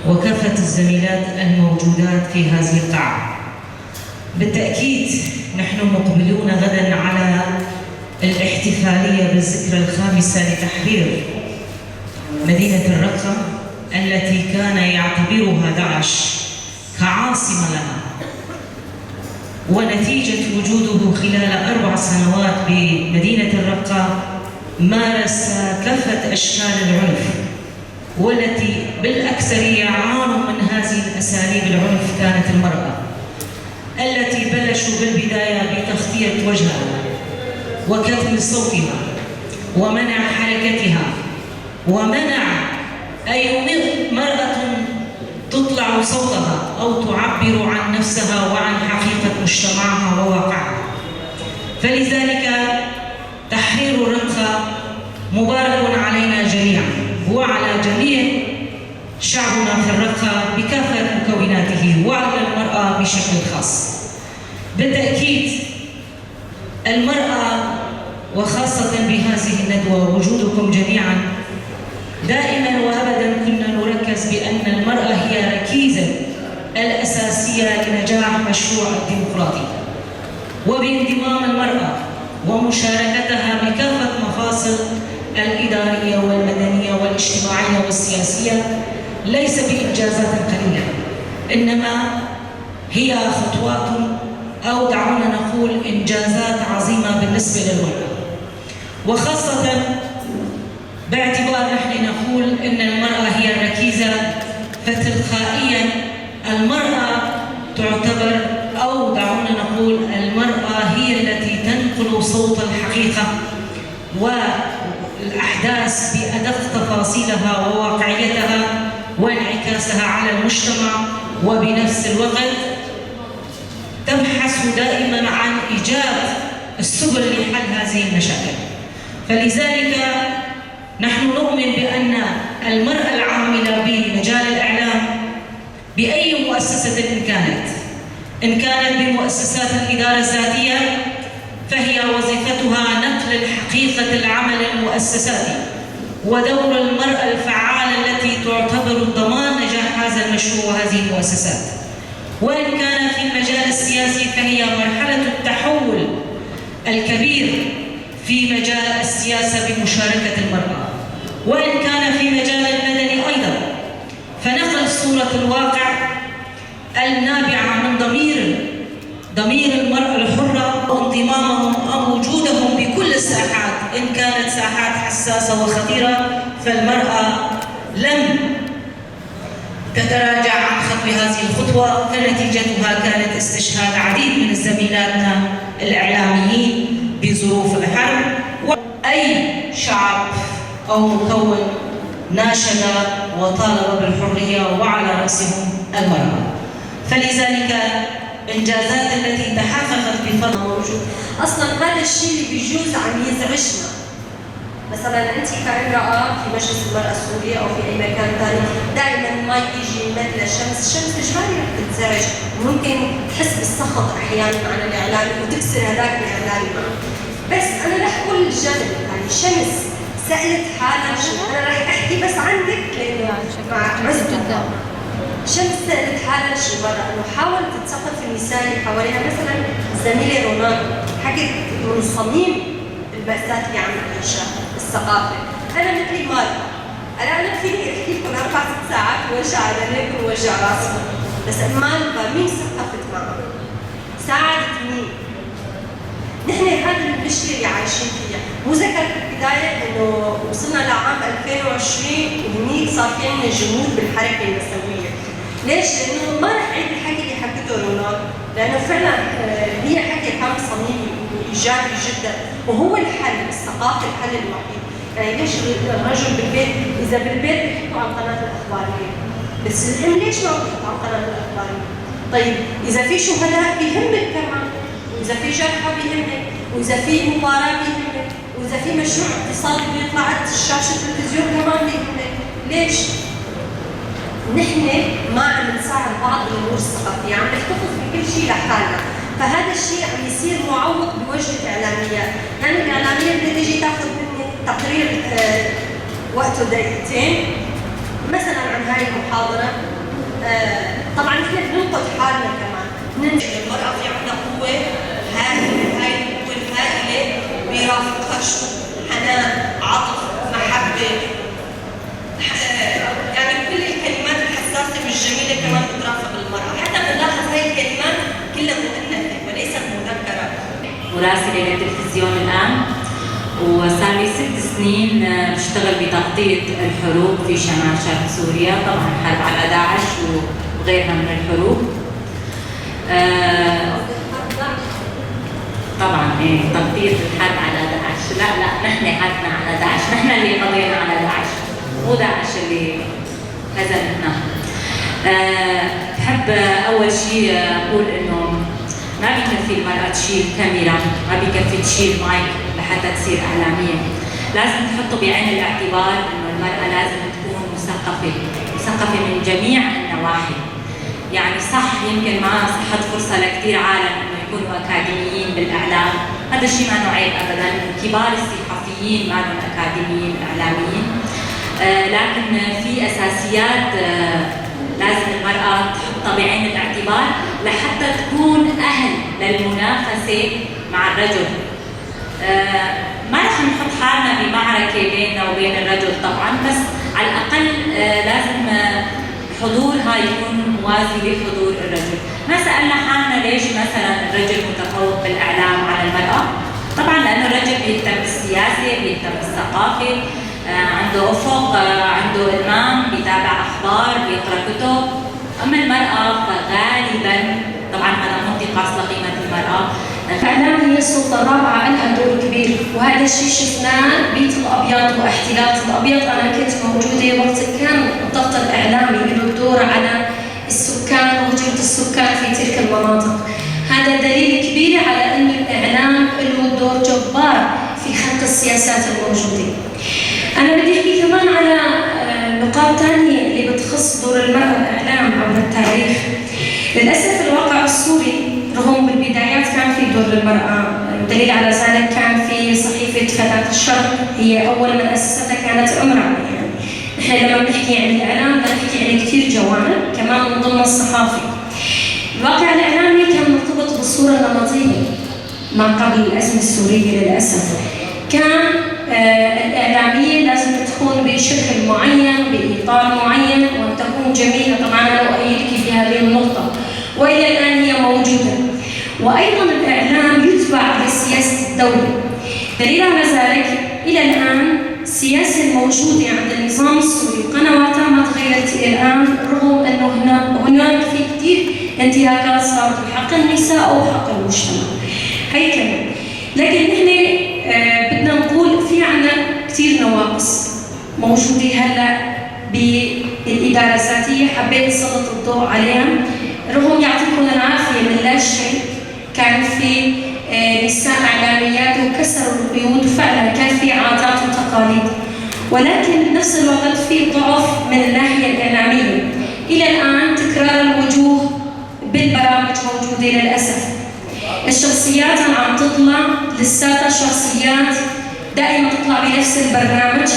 وكافة الزميلات الموجودات في هذه القاعة. بالتأكيد نحن مقبلون غدا على الاحتفالية بالذكرى الخامسة لتحرير مدينة الرقة التي كان يعتبرها داعش كعاصمة لها، ونتيجة وجوده خلال 4 سنوات بمدينة الرقة مارس كافة أشكال العنف، والتي بالأكثرية عانوا من هذه الأساليب العنف كانت المرأة، التي بلشوا بالبداية بتغطية وجهها وكتم صوتها ومنع حركتها ومنع أي مرأة تطلع صوتها أو تعبر عن نفسها وعن حقيقة مجتمعها وواقعها. فلذلك تحرير الرقة مبارك علينا جميعا وعلى جميع شعبنا في الرقة بكافة مكوناته وعلى المرأة بشكل خاص. بالتأكيد المرأة وخاصة بهذه الندوة وجودكم جميعا، دائما وأبدا كنا نركز بأن المرأة هي ركيزة الأساسية لنجاح مشروع الديمقراطي، وبانضمام المرأة ومشاركتها بكافة مفاصل الإدارية والمدنية والاجتماعية والسياسية ليس بإنجازات قليلة، إنما هي خطوات أو دعونا نقول إنجازات عظيمة بالنسبة للمرأة، وخاصة باعتبار نحن نقول إن المرأة هي الركيزة، فتلقائيا المرأة تعتبر أو دعونا نقول المرأة هي التي تنقل صوت الحقيقة والأحداث بأدق تفاصيلها وواقعيتها وانعكاسها على المجتمع، وبنفس الوقت تبحث دائما عن إيجاد السبل لحل هذه المشاكل. فلذلك نحن نؤمن بأن المرأة العاملة بمجال الإعلام بأي مؤسسة إن كانت بمؤسسات الإدارة الذاتية، فهي وظيفتها نقل الحقيقة العمل المؤسساتي ودور المرأة الفعالة التي تعتبر الضمان نجاح هذا المشروع وهذه المؤسسات. وإن كان في المجال السياسي فهي مرحلة التحول الكبير في مجال السياسة بمشاركة المرأة، وإن كان في مجال المدني أيضا فنقل صورة الواقع النابعة من ضمير المرأة الحرة وانضمامهم أو وجودهم بكل الساحات، إن كانت ساحات حساسة وخطيرة فالمرأة لم تتراجع عن خطو هذه الخطوة، فنتيجتها كانت استشهاد عديد من زميلاتنا الإعلاميين بظروف الحرب. وأي شعب أو مكون ناشد وطالب بالحرية وعلى رأسهم المرأة، فلذلك الإنجازات التي تحققت بفضل موجود. أصلاً هذا الشيء اللي بيجوز عم يزعجنا. مثلاً أنت كامرأة في مجلس المرأة السورية أو في أي مكان ثاني، دائماً ما يجي مثل الشمس، الشمس إجباري رح تنزعج، وممكن تحس بالسخط أحياناً عن الإعلام وتكسر هذاك الإعلام معه. بس أنا رح أقول الجانب الثاني، شمس سألت حالها، أنا رح أحكي بس عنك لأنه مع عز جدا. شمس سألت حالها شي مرة إنه حاولت تثقف النساء اللي حواليها، مثلاً الزميلة رونان حكت من صميم المأساة اللي عم نعيشها الثقافة. أنا مثلي ماركة، أنا فيني أحكي لكم 4-6 ساعات ووجع عينيكم ووجع راسكم، بس مالفا مين ثقفت معها؟ ساعدت مين؟ نحن هذا المشكلة اللي عايشين فيها، مو ذكرت بالبداية إنه وصلنا لعام 2020 وهنيك صار في عندنا جمود بالحركة النسوية. ليش؟ لأنه ما رح أعيد الحكي اللي حكته رونان، لأنه فعلاً هي حكي كان صميمي وإيجابي جداً، وهو الحل، الثقافة الحل الوحيد. ليش الرجل بالبيت، إذا بالبيت بيحكوا عن قناة الأخبارية، بس الأم ليش ما بتحكوا عن قناة الأخبارية؟ طيب إذا في شهداء بيهمك كمان، وإذا في جرحى بيهمك، وإذا في مباراة بيهمك، وإذا في مشروع اقتصادي بيطلع على شاشة التلفزيون كمان بيهمك. ليش؟ نحن ما عم نساعد بعض بالامور الثقافيه، عم نحتفظ بكل شيء لحالنا، فهذا الشيء عم يصير معوق بوجه الاعلاميات، يعني الاعلاميه بدها تيجي تاخذ مني تقرير وقته دقيقتين مثلا عن هاي المحاضره، طبعا نحن بننقد حالنا كمان. المرأة في عندها قوة هائلة، هاي القوة الهائلة بيرافقها شو؟ حنان، عطف، محبة، يعني كل الكلمات الحساسة والجميلة كمان بترافق المرأة، حتى بنلاحظ هاي الكلمات كلها مؤنثة وليست مذكرة. مراسلة للتلفزيون الآن، وصار لي 6 سنين بشتغل بتغطية الحروب في شمال شرق سوريا، طبعا حرب على داعش وغيرها من الحروب. طبعا ايه تغطية الحرب على داعش، لا لا نحن حربنا على داعش، نحن اللي قضينا على داعش، مو داعش اللي هزمتنا. بحب أول شيء أقول إنه ما بيكفي المرأة تشيل كاميرا، ما بيكفي تشيل مايك لحتى تصير إعلامية. لازم تحطوا بعين الاعتبار إنه المرأة لازم تكون مثقفة، مثقفة من جميع النواحي. يعني صح يمكن ما صحت فرصة لكثير عالم إنه يكونوا أكاديميين بالإعلام، هذا الشيء ما عيب أبداً، كبار الصحفيين ما لهم أكاديميين إعلاميين، لكن في أساسيات لازم المرأة تحطها بعين الاعتبار لحتى تكون أهل للمنافسة مع الرجل. ما رح نحط حالنا بمعركة بيننا وبين الرجل طبعا، بس على الأقل لازم حضورها يكون موازي لحضور الرجل. ما سألنا حالنا ليش مثلا الرجل متفوق بالإعلام على المرأة؟ طبعا لأنه الرجل بيهتم بالسياسة، بيهتم بالثقافة، عنده أفق، عنده إلمام، بيتابع أخبار، بيقرأ كتب. أما المرأة فغالبا طبعا هذا مو انتقاص لقيمة المرأة. الإعلام هي السلطة الرابعة، لها دور كبير، وهذا الشيء شفناه بيت الأبيض واحتلال الأبيض. أنا كنت موجودة وقت كان الضغط الإعلامي له دور على السكان وهجرة السكان في تلك المناطق. هذا دليل كبير على أن الإعلام له دور جبار في خلق السياسات الموجودة. أنا بدي أحكي كمان على نقاط ثانية اللي بتخص دور المرأة بالإعلام عبر التاريخ. للأسف الواقع السوري رغم بالبدايات كان في دور للمرأة، دليل على ذلك كان في صحيفة فتاة الشرق، هي أول من أسستها كانت امرأة. يعني نحن لما بنحكي عن الإعلام بنحكي عن كثير جوانب، كمان من ضمن الصحافة. الواقع الإعلامي كان مرتبط بالصورة النمطية ما قبل الأزمة السورية للأسف. كان الإعلامية لازم تكون بشكل معين، بإطار معين، وأن تكون جميلة. طبعا أنا أؤيدك في هذه النقطة، وإلى الآن هي موجودة. وأيضا الإعلام يتبع لسياسة الدولة. دليل على ذلك إلى الآن السياسة الموجودة عند النظام السوري قنواتها ما تغيرت إلى الآن، رغم أنه هناك في كثير انتهاكات صارت بحق النساء أو حق المجتمع. هي كمان. لكن نحن بدنا نقول في عنا كثير نواقص موجودة هلا بالإدارة الذاتية، حبيت أسلط الضوء عليها. رغم يعطيكم العافية من لا شيء كان في نساء إعلاميات وكسروا القيود، وفعلا كان في عادات وتقاليد، ولكن بنفس الوقت في ضعف من الناحية الإعلامية. إلى الآن تكرار الوجوه بالبرامج موجودة للأسف. الشخصيات عم تطلع لساتها شخصيات دائما تطلع بنفس البرنامج.